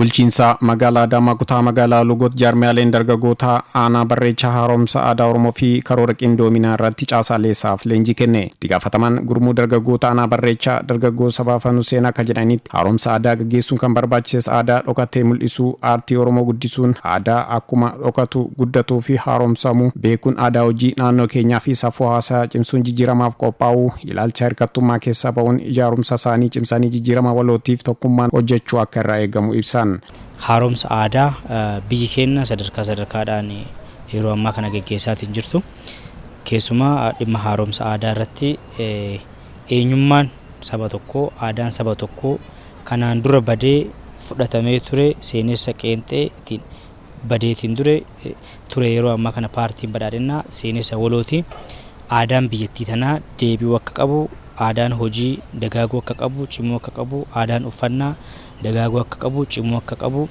Bulchiinsa magaalaa Adaamaa kutaa magaalaa Lugoot jaarmiyaaleen dargaggootaa aanaa Barreechaa haaromsa aadaa Oromoo fi karoora qindoominaa irratti caasaaleessaaf leenjii kenne. Itti gaafatamaan gurmuu dargaggoota aanaa Barreechaa dargaggoo Sabaafan Hussein akka jedhanitti, haaromsa aadaa gaggeessuun kan barbaachises aadaa dhokatee mul'isuu, aartii Oromoo guddisuun, aadaa akkuma dhokatu guddatuu fi haaromsamu beekuun, aadaa hojii naannoo keenyaa fi safuu hawaasaa cimsuun jijjiiramaaf qophaa'uu, ilaalcha hirkattummaa keessaa ba'uun ijaarumsa isaanii cimsanii jijjiirama walootiif tokkummaan hojjechuu akka irraa eegamu ibsan. Haaromsa aadaa biyyi keenya sadarkaa sadarkaadhaan yeroo ammaa kana geggeessaatiin jirtu. Keessumaa dhimma haaromsa aadaa irratti eenyummaan saba tokkoo, aadaan saba tokkoo kanaan dura badee fudhatamee ture, seenessa qeenxeetiin badeetiin ture, yeroo ammaa kana paartiin badhaadhinaa seenessa walooti. Aadaan biyyattii tanaa deebi'uu akka qabu, aadaan hojii dagaaguu akka qabu, cimuu akka qabu, aadaan uffannaa dagaaguu akka qabu, cimuu akka qabu,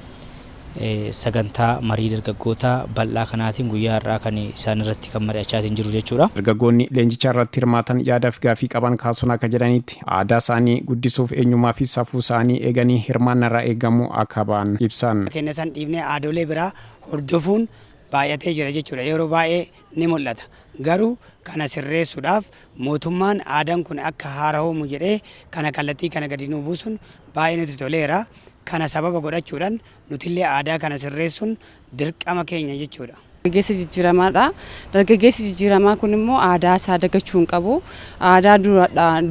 sagantaa marii dargaggootaa bal'aa kanaatiin guyyaa har'aa kan isaan irratti kan mari'achaatiin jiru jechuudha. Dargaggoonni leenjicha irratti hirmaatan yaada fi gaaffii qaban kaasuun akka jedhanitti, aadaa isaanii guddisuuf eenyummaa fi safuu isaanii eeganii hirmaannaa irraa eegamu akka ba'an ibsan. Kenna san dhiifnee aadolee biraa hordofuun baay'atee jira jechuudha. Yeroo baay'ee ni mul'ata. Garuu kana sirreessuudhaaf mootummaan aadaan kun akka haara'oomu jedhee kana kallattii kana gadi nuu buusuun baay'ee nutti toleera. Kana sababa godhachuudhaan nutillee aadaa kana sirreessuun dirqama keenya jechuudha. Dargaggeessa jijjiiramaadha. Dargaggeessi jijjiiramaa kun immoo aadaa isaa dagachuu hin qabu. Aadaa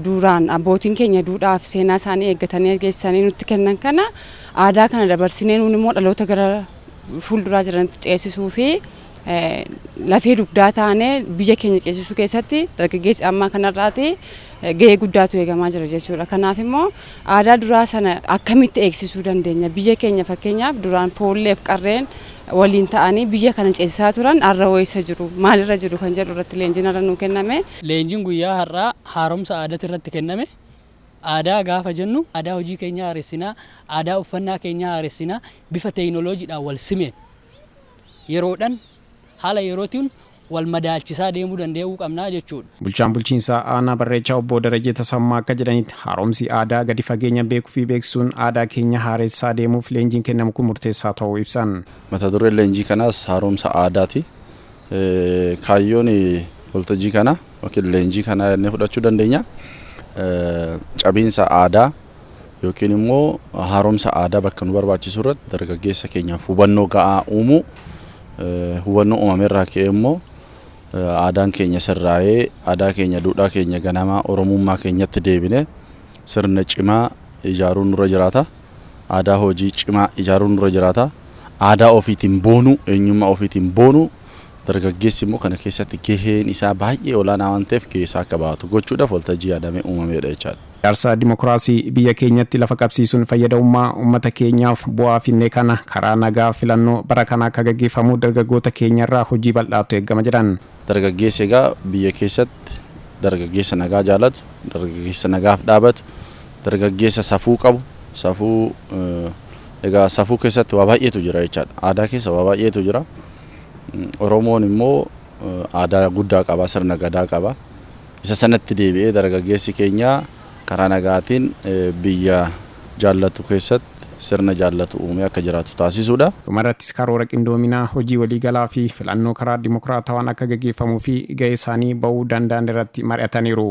duraan abbootiin keenya duudhaa fi seenaa isaanii eeggatanii geessanii nutti kennan kana, aadaa kana dabarsinee nuun immoo dhaloota gara fuulduraa jiranitti ceesisuu fi lafee dugdaa taanee biyya keenya ceesisuu keessatti dargaggeessi ammaa kanarraati gahee guddaatu eegamaa jira jechuudha. Kanaaf immoo aadaa duraa sana akkamitti eegsisuu dandeenya? Biyya keenya fakkeenyaaf duraan foolleef qarreen waliin ta'anii biyya kana ceesisaa turan har'a eessa jiru? Maalirra jiru kan jedhu irratti leenjiin har'a nuu kenname. Leenjiin guyyaa har'aa haaromsa aadaati irratti kenname. Aadaa gaafa jennu, aadaa hojii keenyaa haaressinaa, aadaa uffannaa keenyaa haaressinaa, bifa teekinooloojiidhaan wal simeen, yeroodhaan haala yerootiin wal madaalchisaa deemuu danda'uu qabnaa jechuudha. Bulchaan bulchiinsaa aanaa Barreechaa obbo Darajee Tasammaa akka jedhanitti, haaromsi aadaa gadi fageenya beekuu fi beeksisuun aadaa keenya haaressaa deemuuf leenjiin kennamu kun murteessaa ta'uu ibsan. Mata dureen leenjii kanaas haaromsa aadaati. Kaayyoon waltajjii kana yookiin leenjii kana jennee fudhachuu dandeenya. Cabiinsa aadaa yookiin immoo haaromsa aadaa bakka nu barbaachisu irratti dargaggeessa keenyaaf hubannoo ga'aa uumuu, hubannoo uumame irraa ka'ee immoo aadaan keenya sirraa'ee, aadaa keenya, duudhaa keenya ganamaa, oromummaa keenyatti deebinee sirna cimaa ijaaruun nurra jiraata. Aadaa hojii cimaa ijaaruun nurra jiraata. Aadaa ofiitiin boonuu, eenyummaa ofiitiin boonuu, dargaggeessi immoo kana keessatti gaheen isaa baay'ee olaanaa waan ta'eef gahee isaa akka bahatu gochuudhaaf waltajjii yaadamee uumameedha jechaadha. Ijaarsa dimokiraasii biyya keenyatti lafa qabsiisuun fayyadamummaa uummata keenyaaf bu'aa finne kana karaa nagaa filannoo bara kana akka gaggeeffamu dargaggoota keenyarraa hojii bal'aatu eegama jedhan. Dargaggeessi egaa biyya keessatti dargaggeessa nagaa jaalatu, dargaggeessa nagaaf dhaabatu, dargaggeessa safuu qabu, safuu egaa safuu keessatti waa baay'eetu jira jechaadha. Aadaa keessa waa baay'eetu jira. Oromoon immoo aadaa guddaa qaba, sirna gadaa qaba. Isa sanatti deebi'ee dargaggeessi keenya karaa nagaatiin biyya jaallatu keessatti sirna jaallatu uumee akka jiraatu taasisuudha. Dhumarrattis karoora qindoominaa hojii waliigalaa fi filannoo karaa dimokiraatawaan akka gaggeeffamuu fi gahee isaanii bahuu danda'an irratti mari'ataniiru.